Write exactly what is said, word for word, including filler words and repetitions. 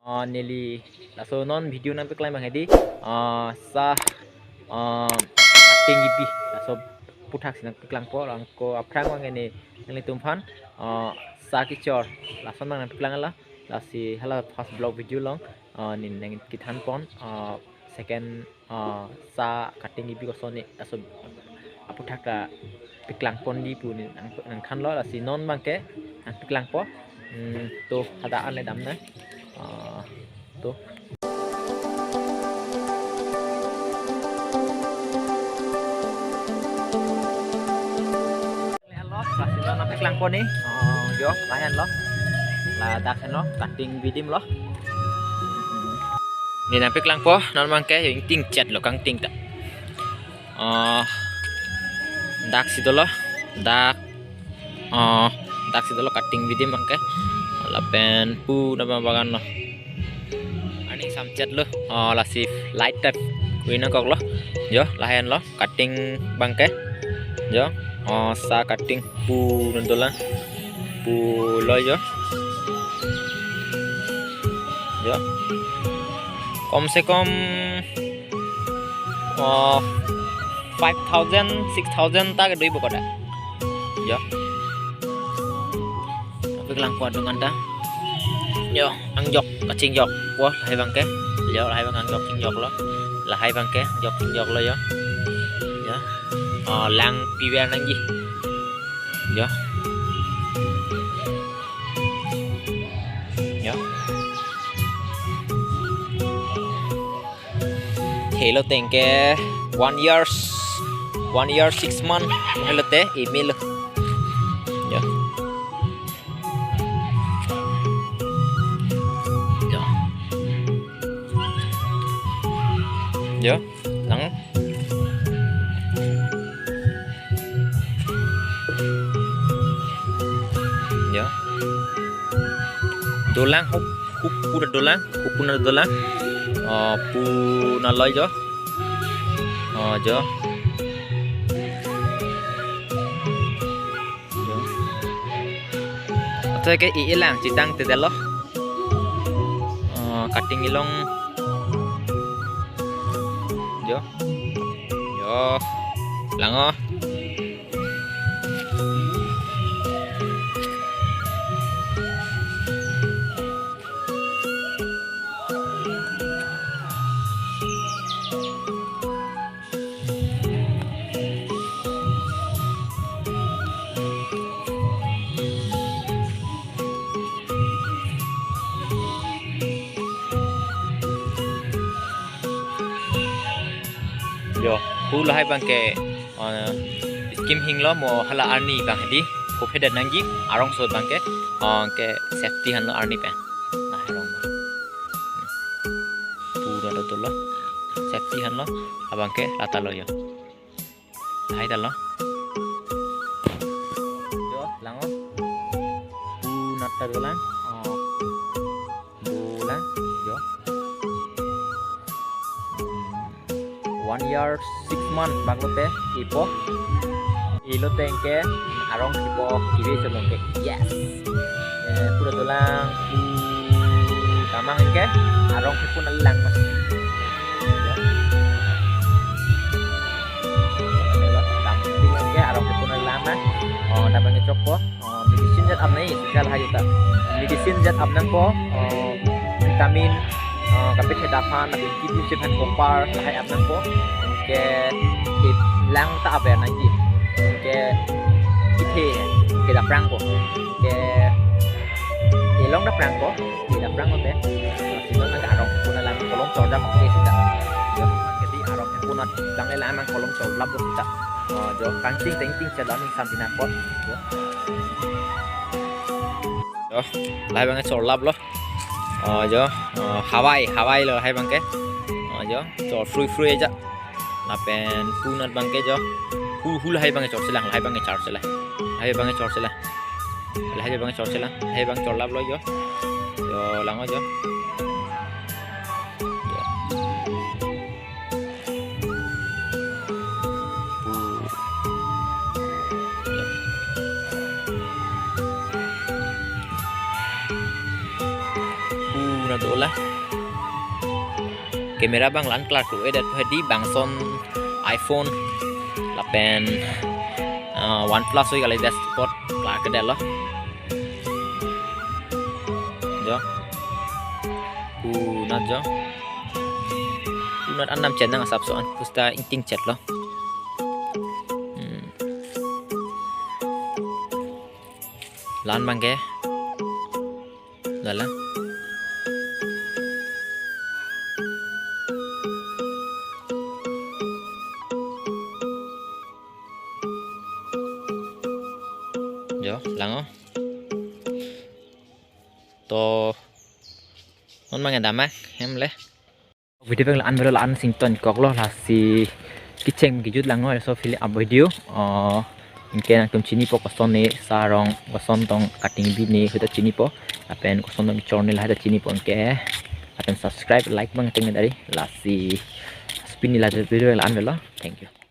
Ah, neli laso non video nangpeklang abang hedi. Ah, sa, ah, kating gibi. Laso aputhaksi nangpeklangpo, anke aphrang abang ne nanglitum aphan, ah, sa kechor. Lason abang nangpeklang lo. Lasi hala first vlog video along, ah, ne nangkethanpon, ah, second, ah, sa kating gibi koson ne, laso aputhak ta peklangponji pu ne nang, nangthanlo, lasi non abangke nangpeklangpo. Hmm, to hadak an le damnang. Ah, to. Lahenlo, lasi non nangpeklangpo ne. Oh, jo, lahenlo. Ladak henlo, kating bidim lo. Ne nangpeklangpo, non abangke, jo, ingtingchetlo, kangting ta. Oh, daksi dolo, dak, oh, daksi dolo kating bidim abangke. Lapen pu naba bagan lo. Arni samchetlo. Oh, lasi light tap kui nangkoklo. Jo, lahenlo. Kating abangke. Jo. Oh, sa kating pu nang dolang. Pulo jo. Jo. Kom se kom, oh, five thousand, six thousand ta kedoipo kodak. Jo. Nangpeklangpo adung anta. Jo, angjok, kachingjokpo, lahai abangke. Jo, lahai abang angjok chingjoklo. Lahai abangke, angjok chingjoklo jo. Jo. Oh, lang piver nangji. Jo. Jo. Thelo tangte one years, one year six month, thelo te email. Jo. Jo. Jo. Lang. Jo. Dolang, hup, hup pu ta dolang, hup pu ta dolang. Oh, pu nanglo jo. Oh, jo. Jo. Athe ke i-e lang chetang te delo. Oh, kating ilong. Jo. Jo. Lang o. Jo, pu lahai abangke, eh, scheme hinglo mo hala arni abang hedi, kophedet nangji, arongso abangke, eh, ke safety henlo arni pen. Lahai arong. Pu ta dolo, safety henlo, abangke lata lo jo. Lahai ta lo. Jo, lang o. Pu nat ta dolang. Oh. Dolang, jo. One year, six month bak lote, ipo. Ilo tangte, arong ipo, kiri cholong ke. Yes. Eh, pu ta dolang, pu tamang ke, arong ipo nanglang mas. Jo. Ilo, tam, ke, arong ipo nanglang na. Oh, dapat ngecok po. Oh, medicine jat apnang, sejal hayu ta. Medicine jat apnangpo, oh, vitamin, oh, kapit he daphan, lapen kidney sephan copper, lahai apnangpo. Anke, i lang ta aver nangji. Anke, ithe, ke daprangpo. Anke, ilong daprangpo, ke daprang lote. Sino nang arong ipo nanglang kolom chorjam ke sita. Jadi arong ipo nanglang le lang nang kolom chorlap lo sita. Oh, jo, kangting tengting chelang ning santina pot. Jo. Jo, lahai abang chorlap lo. Oh, jo, oh, hawai, hawai lo lahai abangke. Oh, jo, chor frui frui aja. Lapen pu nat abangke jo. Hu, hu lahai abang chorselang, lahai abang chorselang. Lahai abang chorselang. Lahai abang chorselang. Lahai abang chorlap lo jo. Jo, lang o jo. Jo. Pu. Pu Dola. Camera abang la-an klar kru-edet hedi, bangson iPhone lapen, ah, OnePlus oi kali, best spot klar kedetlo. Jo. Punat jo. Punat an nam chenang asap so an pusta ingting chetlo. Hmm. La-an abangke. Lala. Jo, lang o. To. Non abangke dam-ak, hem le. Video abang la-an avelo, la-an sington koklo, lasi kecheng kejut lang o, so film up video. Oh, anke nangtum chinipo koson ne sarong, koson tong cutting bi ne, heta chinipo. Lapen koson tong chor ne, la heta chinipo anke. Lapen subscribe, like abang teng dari, lasi pini la video la-an avelo. Thank you.